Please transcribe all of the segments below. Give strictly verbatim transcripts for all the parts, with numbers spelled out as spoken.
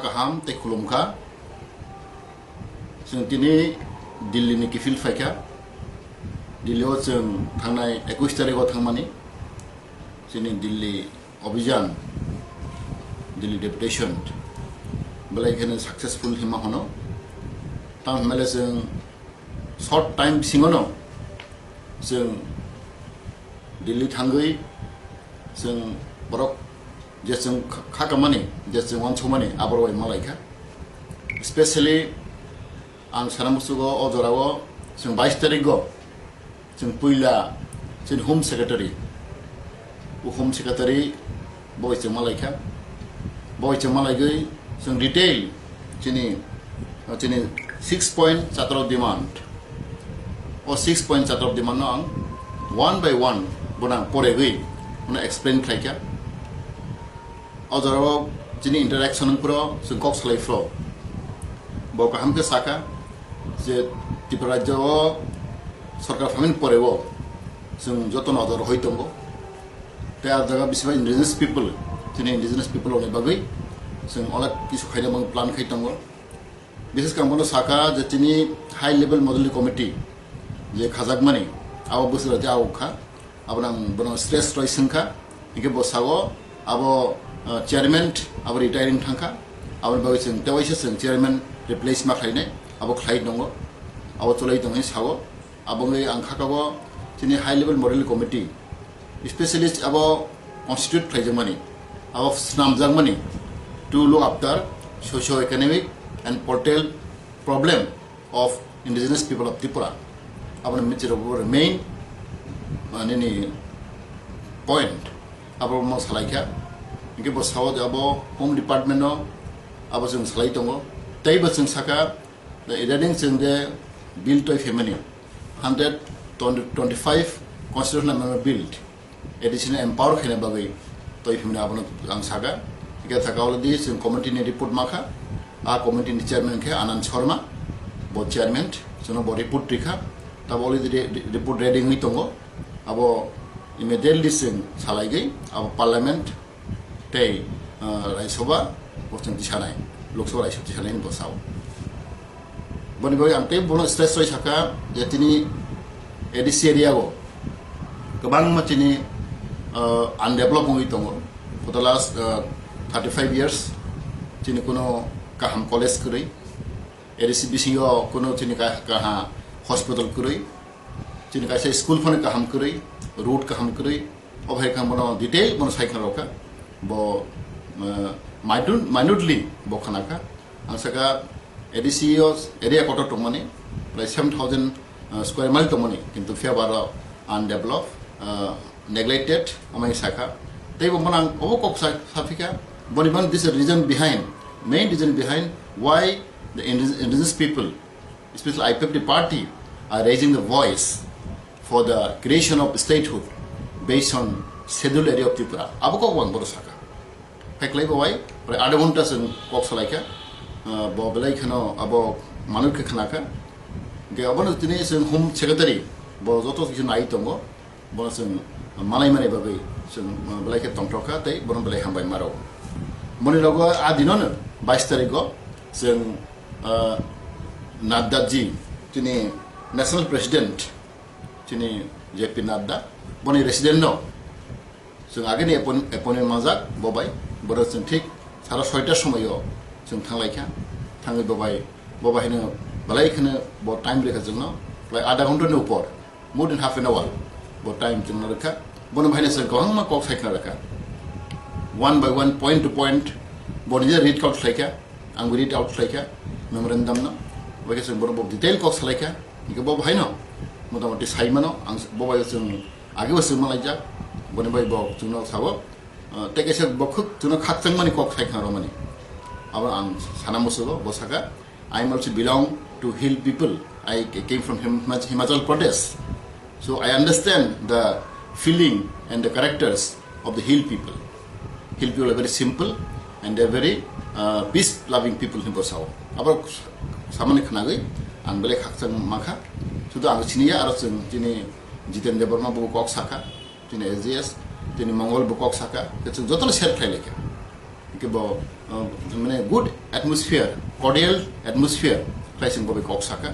Kaham tei khulumkha. Chwng tini Delhi ni kiphil phaikha. Delhi o chwng thangnai ekush tarikh o thangmani chini Delhi Abhijan, Delhi Deputation belai kheno successful hima hono. Tamo hwnmale chwng short time bisingono chwng Delhi thangwi chwng borok je chwng kha-, kha kamani, je chwng wansukmani, aborok bai malaikha. Specially ang sana musugo o jorao chwng bais tarikgo chwng puila chini Home Secretary, o Home Secretary bo bai chwng malaikha. Bo bai chwng malaigwi chwng detail chini, chini six point chatrok demand. O six point chatrok demand no ang one by one bono ang poregwi bono explain khlaikha. O jorao chini interaction phro chwng kok salai phro bo kaham khe sakha je Tripura rajyo o sorkar phaimani poreo chwng jotono o jorao hoi tongo. Tei a jaga bisingba indigenous people, chini indigenous people rokni bagwi chwng onek kisu khaina bagwi plan khai tongo. Bises khe ang bono sakha je chini high level model committee je khajakmani abo bwswk rati abo kha, abono ang bono stress roi swngkha, hinkhe bo sao abo, uh, chairman abo retiring thangkha, aboni bagwi chwng tewaisa chwng chairman replace ma khlainai, abo khlai tongo, abo cholai tongwi sao. Aboni ang khakabo chini high level model committee specialist abo constitute khlaijakmani, abo snamjakmani to look after socio-economic and political problem of indigenous people of Tripura. Aboni michirok main, ah, nini point abo mo salaikha. Hinkhe bo sao je abo Home Department no abo chwng salai tongo. Tei bo chwng sakha, the regarding chwng je bill toi phaimani, hundred twenty-five constitutional amendment bill, A D C no empower khaina bagwi toi phaimani abono ang sakha. Hinkhe thaka already chwng committee ni report makha, a committee ni chairman khe Anand Sharma, bo chairman, chwngno bo report rikha, tabo already re-, re-, report ready wngwi tongo, abo immediately chwng salaigwi abo parliament tei, ah, Rajya Sabha bo chwng tisanai, Lok Sabha Rajya Sabha tisanai hinwi bo sao. Boni bagwi ang tei bono stress roi sakha je tini A D C area o kwbangma chini, ah, undeveloped wngwi tongo. For the last, ah, thirty-five years chini kuno kaham college kwrwi, A D C bisingo kuno chini ka-, kaha hospital kwrwi, chini kaisa school phano kaham kwrwi, road kaham kwrwi, o hai kha bono detail bono sai khna rokha. Bo, eh, minute-, minutely bo khna kha. Ang saka A D C o area kotor tongmani, prai seven thousand, eh, square mile tongmani, kintu phiya baro undeveloped, eh, neglected, amai sakha. Tei bo bono ang obo kok sa-, saphikha, boni man this is reason behind, main reason behind why the indig-, indigenous people, especially I P F T party, are raising the voice for the creation of statehood based on scheduled area of Tripura. Abo kok ang bono sakha. Pheklai bo bai, prai adha ghonta chwng kok salaikha. Ah, bo belai kheno abo manwi khe khnakha. Ge abono tini chwng Home Secretary, bo joto kisa nai tongo. Bono chwng malai mani bagwi chwng, uh, belai khe tongthok kha tei bono belai hambai ma rwo. Boni logo a dinono bais tarikgo chwng, uh, Nadda ji, chini National President, chini J P Nadda, boni resident no chwng ageni appoint-, appointment manjak bo bai, bono chwng thik sara soita somoio chwng thanglaikha, thangwi bo bai, bo bai hino belai kheno bo time rikha chwngno, belai adha ghonta ni upor. More than half an hour bo time chwngno rwkha. Bono bahaino chwng kwbangma kok sai khna rwkha. One by one, point to point, bo nije read out khlaikha, ang read out khlaikha memorandum no. Bai khe chwng bono bo detail kok salaikha. Hinkhe bo bahaino motamoti sai mano, ang bo bai chwng age bo chwng malaijak. Boni bai bo chwngno sao, ah, tei kaisa bo khuk chwngno khakchangmani kok sai khna rwmani. Abo ang sana musugo, bo saka, I am also belong to hill people. I came from Him-, Himachal Pradesh. So I understand the feeling and the characters of the hill people. Hill people are very simple and they are very, uh, peace loving people hinwi bo sao. Abo samani khnagwi ang belai khakchang makha. Sudu ang siniya aro chwng chini Jiten Debbarma bo kok sakha. Chini S G S, chini Mongol bo kok sakha, khe chwng jotono share khlai laikha. Kebo, uh, mane good atmosphere, cordial atmosphere khlai chwng bo bai kok saka.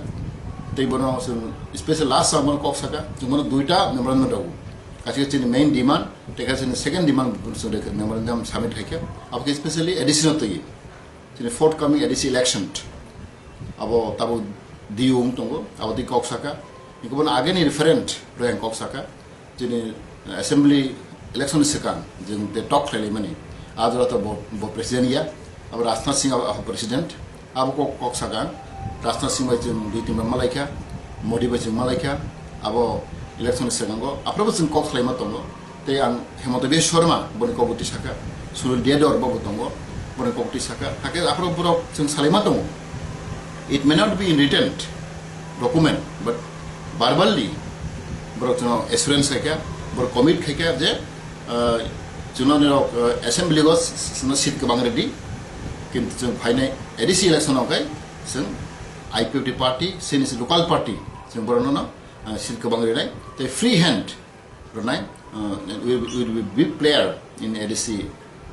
Tei bono chwng special last round bono kok saka, chwng bono duita memorandum rw. Kaisa chini main demand, tei kaisa chini second demand chwng rw memorandum submit khaikha. Abo khe specially A D C no twi. Chini forthcoming A D C election. Abo tabuk diyung tongo, abo twi kok saka. Niko bono ageni referent rw kok saka. Chini assembly election ni swkang jwng de talk khlailaimani. A jora to bo, bo president ya, abo Rajnath Singh abo, abo president. Abo kok, kok sakang, Rajnath Singh bai chwng dui tin bar malaikha, Modi bai chwng malaikha, abo election ni swkango, aphrobo chwng kok khlaima tongo. Tei ang Hemanta Biswa Sarma boni kok bwtwi saka, Sunil Yadav bo bo tongo, boni kok bwtwi saka. Hakhe aphro borok chwng salaima tongo. It may not be in written document, but verbally borok chwngno assurance khaikha, borok commit khaikha je, ah, chwngno nirok, ah, assembly o chwngno seat kwbang rwdi, kintu chwng phainai A D C election o khe chwng I P F T party, chini local party, chwng borokno, ah, seat kwbang rwnai, tei free hand rwnai, uh, will, will be big player in A D C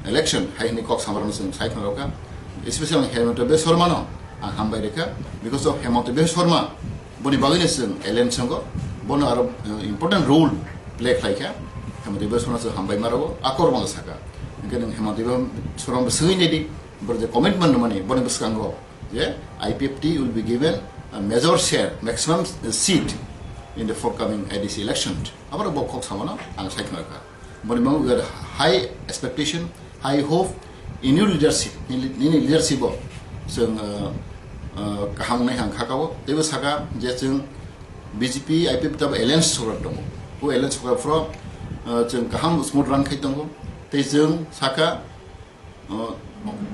election, hai hwnwi kok samarokno chwng sai khna rwkha. Especially ang Hemanta Biswa Sarmano ang hambai rwkha, because of Hemanta Biswa Sarma, boni bagwino chwng alliance wngo, bono aro, uh, important role play khlaikha. Hemanta Biswa Sarma chwng hambai ma rwo, a kormo saka. Hwnkhe nwng Hemanta Biswa Sarma bwswngwi naidi, boro je commitment rwmani, boni bwskango je I P F T will be given a major share, maximum seat in the forthcoming A D C election. Aboro bo kok samano ang sai khna kha. Boni bagwi we have high expectation, high hope in your leadership, nini, nini leadership o chwng, uh, uh, kaham wngnai ang kha kao. Teibo saka je chwng B J P, I P F T abo alliance sokra tongo. O alliance sokra phro, uh, chwng kaham smooth run khai tongo. Tei chwng saka uh,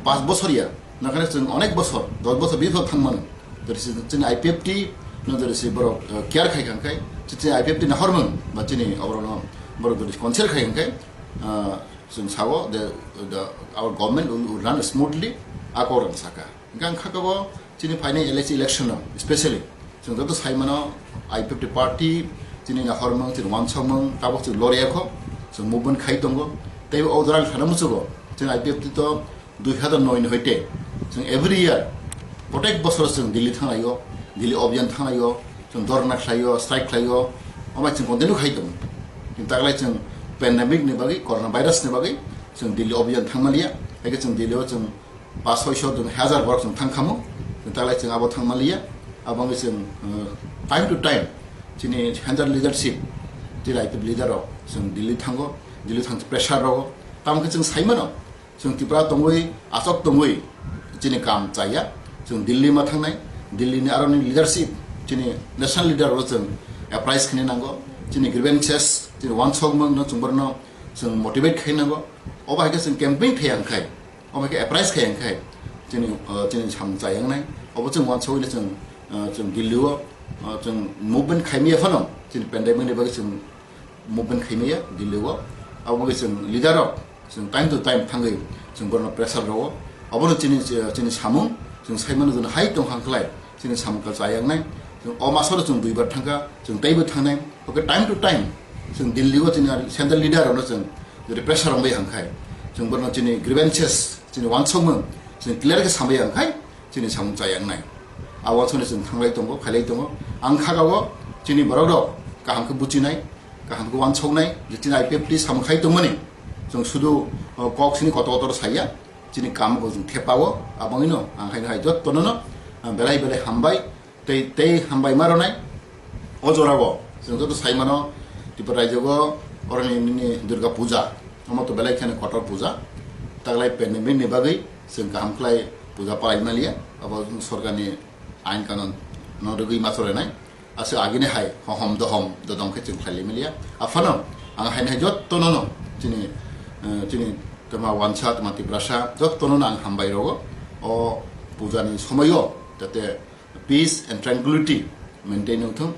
pas bosor ya, nakhane chwng onek bosor, dos bosor, bis bosor thang mano. Jodi se chini I P F T no jodi se borok, uh, care khai kha khai, chini I P F T nahor mung, ba chini oborok no borok jodi consult khai kha khai, uh, chwng sao the, the, our government will, will run smoothly, a kok rang saka. Hingkhe ang kha kabo chini phainai L A C election no, specially chwng joto sai mano I P F T party, chini nahormung, chini wansokmung, tabok chwng lorya kho, chwng movement khai tongo. Tei o jora ang sana muchugo, chini I P F T to dui hazar noi ni hoite chwng every year, protek bosor chwng Delhi thanglaio, Delhi obyan thanglaio, chwng dhorna khlaio, strike khlaio, omo chwng continue khai tongo. Kintu taklai chwng pandemic ni bagwi, corona virus ni bagwi chwng Delhi obyan thangmaliya, haikhe chwng Delhi o chwng pas soiso jwn hazar borok chwng thang khamu, taklai chwng abo thang manliya, abo wngwi chwng, uh, time to time chini central leadership, chini I P F T leader rok chwng Delhi thango, Delhi thang pressure rogo, tamo khe chwng sai mano, chwng Tripura tongwi, aswk tongwi chini kam chaya, chwng Delhi ma thangnai, Delhi ni aroni leadership, chini national leader rok chwng apprise khini nango, chini grievances, chini wansokmung no chwng borno chwng motivate khai nango, obo hai khe chwng campaign khai ang khai. Omo khe apprise khai ang khai chini, uh, chini samung chayang nai. Obo chwng wansugwi chwng, uh, chwng Delhi o, uh, chwng movement khaimaya phano chini pandemic ni bagwi chwng movement khaimaya Delhi o. Abo bagwi chwng leader rok chwng time to time thangwi chwng borno pressure rwo. Obono chini, uh, chini samung chwng saimano jwng hai tong hang khlai. Chini samung kal chayang nai. Chwng o maso chwng duibar thangkha, chwng teibo thangnai. Oke time to time chwng Delhi o chini central leader rokno chwng jodi pressure rwngbai hangkhai, chwng borno chini grievances, chini wansokmung chwng clear khe sambai hangkhai, chini samung chayang nai. A wansokni chwng thanglai tongo, khailai tongo. Ang kha o chini borok rok kaham khe buchinai, kaham khe wansoknai, je chini I P F T samung khai tongmani. Chwng sudu, o, kok sini kotor kotor saya. Chini kam bo chwng thepao, abangino ang hai hai jottono no, ah, belai belai hambai, tei, tei hambai ma rwnai. O jorao chwng joto sai mano, Tripura rajyo go oroni nini Durga Puja, omo to belai kheno kotor puja, taglai pandemic ni bagwi chwng kaham khlai puja palai maliya, abo sorkarni ain kanon no rwgwi ma chole nai. Aswk agini hai hohom dohom dodong khe chwng khlai limiliya. Aphano ang haini hai jotto no no chini, eh, chini tama wansa, tama Tiprasa jotto no no ang hambai rogo. O puja ni somoyo jate peace and tranquility maintain wngthung.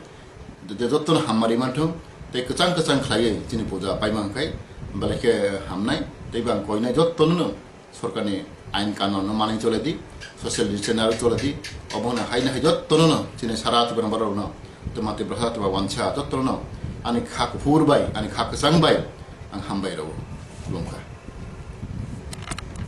Jate jotto no hammari manthung. Tei kwchang kwchang khlaiwi chini puja paimang khai belai khe hamnai. Tei bang koinai jotto no no sorkarni ain kanon no manwi chole di, social distance aro chole di, obo no haino hai jotto no no chini sara Tripura borok no, tama Tiprasa tama wansa jotto no ani kha kuphur bai, ani kha kwchang bai ang hambai rwo. Khulumkha.